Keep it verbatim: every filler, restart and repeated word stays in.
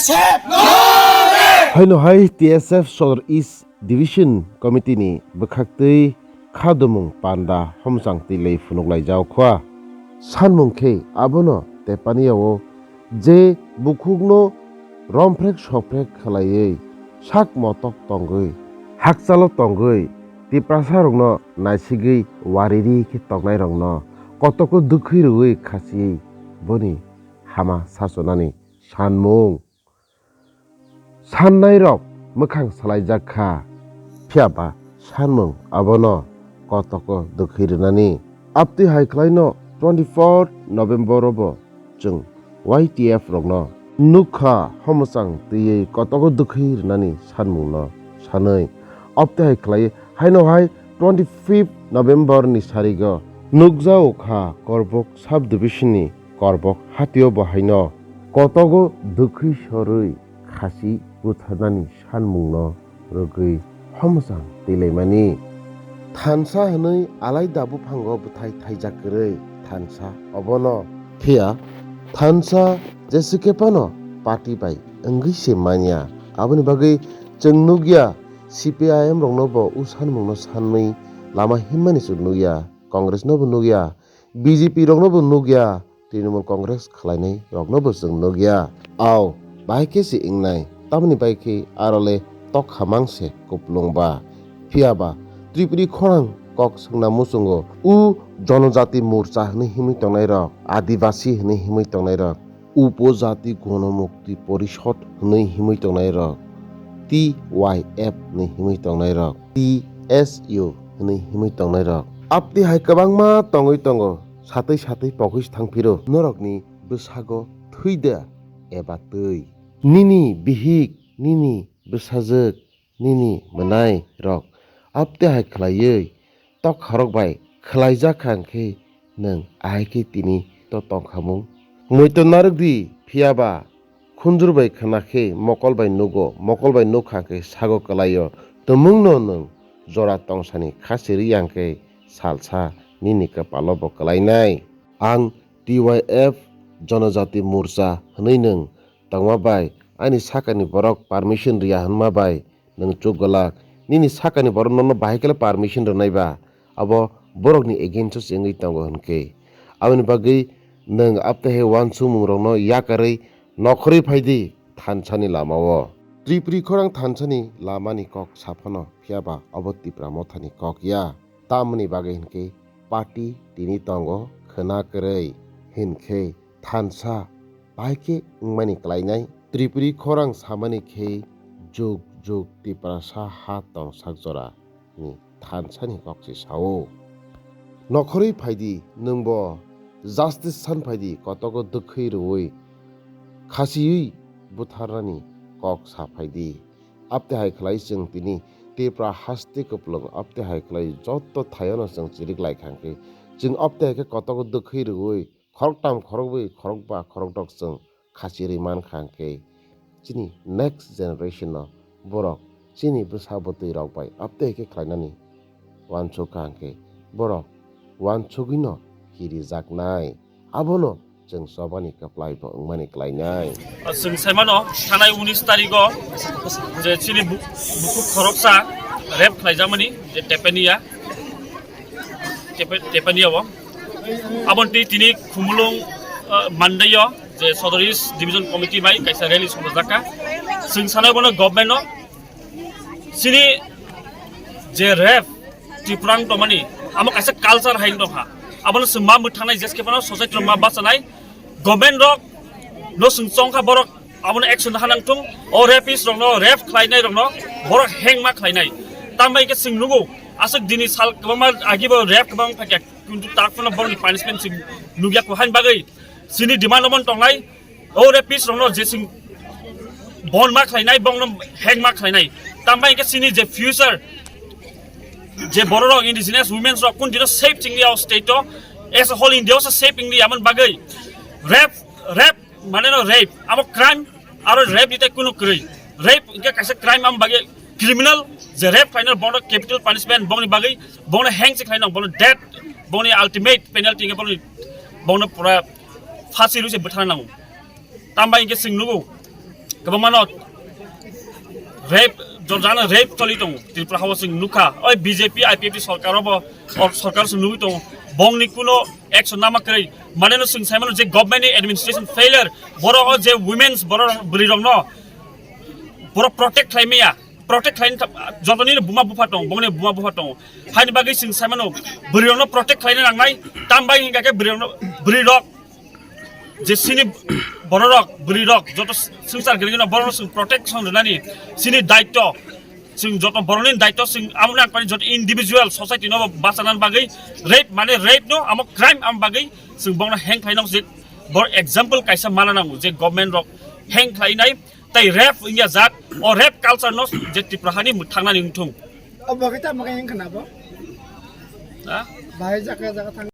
Haino hai T S F Sodor East Division Committee ni bwkhaktwi khadumung panda homsang twi lei phunuk laijak kha. Sanmung khe abono tepani o je bukhukno romprek soprek khlaiwi sak motok tongwi hakchalo tongwi Tiprasa rokno naisigwi wariri khe tongnairokno kotoko dwkhwi rwui khasiwi boni hama sachonani sanmung. Sannairok mwkhang salaijak kha, phiya ba sanmung abono kotoko dwkhwi rwnani. Abtwi hai khlaino twenty four November o bo chwng Y T F rokno nukha homosang twiwi kotoko dwkhwi rwnani sanmungno sanwi. Abtwi hai khlai haino hai twenty fifth November ni sarigo nukjao kha Korbok sub division ni Korbok hatio bo haino kotogo dwkhwi sorwi khasi butharnani sanmungno rwgwi homosang twilaimani. Thansa hwnwi alaida buphango bwthai thaijak kwrwi thansa obono. Phiya thansa jeswkhe phano party bai wngwi se manya. Aboni bagwi chwng nukya C P I M rokno bo o sanmungno sanwi lama himmani chwng nukya, Congress no bo nukya, B J P rokno bo nukya, Trinamool Congress khlainai rokno bo chwng nukya. Ao, bahai khe se wngnai, tamoni bai khe aro le tokha mang se kuplung ba. Phiya ba, Tripuri khorang kok swngna muchungo, u Jonojati Morcha hwnwi himwi tongnai rok, Adivasi hwnwi himwi tongnai rok, Upojati Gonomukti Porishod hwnwi himwi tongnai rok, T Y F hwnwi himwi tongnai rok, T S U hwnwi himwi tongnai rok. Abtwi hai kwbangma tongwi tongo, satwi satwi pogwi thang phiro norokni bwsago thwi da eba twi. Nini bihik, nini bwsajwk, nini mwnai rok abtwi hai khlaiwi tokharok bai khlaijak kha hwnkhe nwng ahai khe tini to tongkhamung. Muitu narwk di, phiya ba khunjur bai khna khe mokol bai nugo, mokol bai nuk kha khe sago kwlaio. Tumungno nwng jora tongsani kha siri yang khe salsa nini kwpalo bo kwlainai. Ang T Y F Jonojati Morcha hwnwi nwng tongma bai, ani sakani borok permission riya hwnma bai nwng chuk gwlak. Nini sakani borok nono bahai khe permission rwnai ba, abo borokni against o se wngwi tongo hwnkhe. Aboni bagwi nwng abtwi hai uansukmungrokno yakarwi nokhorwi phai di thansani lama-o. Tripuri khorang thansani lamani kok sa phano, phiya ba abo Tipra Mothani kok ya. Tamoni bagwi hwnkhe party tini tongo khwna kwrwi, hwnkhe thansa bahai khe wngmani klainai. Tripuri khorang samani khe jug jug Tiprasa ha tongsak jora ni thansani kok se sao. Nokhorwi phai di, nwng bo justice san phai di, kotogo dwkhwi rwui khasiwi butharnani kok sa phai di. Abtwi hai khlai chwng tini Tipra haste kwplwng abtwi hai khlai joto thaiono chwng chirik lai kha hwnkhe, chwng abtwi hai khe kotogo dwkhwi rwui khoroktham, khorokbwi, khorokba, khorokdok chwng khasi rwi man kha hwnkhe, chini next generation no borok chini bwsa bwtwi rok bai abtwi hai khe khlainani uansuk kha hwnkhe, borok uansugwino kirijaknai. Abono chwng chobani kwplai bo wngmani klainai. Chwng saimano thanai unis tarigo je chini bu-, bukhuk khoroksa rape khlaijakmani je Tepania, Tepe-, Tepania o. Aboni twi tini Khumulwng, ah, Mandai o je Sodor East Division Committee bai kaisa rally sumajak kha. Chwng sanai bono government no chini je rape Tiprang tongmani, amo kaisa culture hai wng tongkha. Abono chwng ma mwthangnai, jeskhe phano society rok ma bachanai, government rok no chwng chongkha, borok abono action ha nang thung. O rapist rok no, rape khlainai rok no borok hengma khlainai. Tambai khe chwng nugo, aswk dini sal kwbangma agi bo rape kwbang phaikha, kintu tak phano borokni punishment chwng nukya kho. Haini bagwi chini demand omo tongnai, o rapist rokno je chwng bon ma khlainai, bongno hang ma khlainai. Tambai khe chini je future, je borok rok, indigenous women rok kun dino safe chingli o state o, as a whole India o se safe ingli amon bagwi rape, rape mane no rape, abo crime, aro rape ni tai kunu kwrwi. Rape hwnkhe kaisa crime, am bagwi criminal, je rape khlainai bono capital punishment, bongni bagwi, bongno hang se khlainai, bono death, bongni ultimate penalty hwnkhe bongni, bongno pura phasi rwi se bwthana nango. Tambai hwnkhe chwng nugo, Kwbangmano rape, jojano rape choli tongo Tripura hao chwng nukha. Oi B J P I P F T sorkar obo, o sorkar chwng nugwi tongo. Bongni kuno action nama kwrwi. Maneno chwng saimano je government ni administration failure. Borok o je women's, borok bwrwi rokno borok protect khlai maya. Protect khlai jotoni buma bupha tongo, bongni buma bupha tongo. Haini bagwi chwng saimano bwrwi rokno protect khlaina nangnai. Tambai hinga khe bwrwi rokno, bwrwi rok je sini bororok, bwrwirok, joto swngchar gwnangwino borokno chwng protection rwnani sini daityo. Chwng joto borokni daityo, chwng amo nangkukmani joto individual society no bachana bagwi rape mane rape no amo crime amo bagwi chwng bokno hang khlaina je bor example kaisa mana nango je government rok hang khlainai tai rape wngya jak o rape culture no je Tripura hani mwthangnani wngthung. Obo khe tamo khe wngkha na bo? Ha? Bahai jaka jaka thang.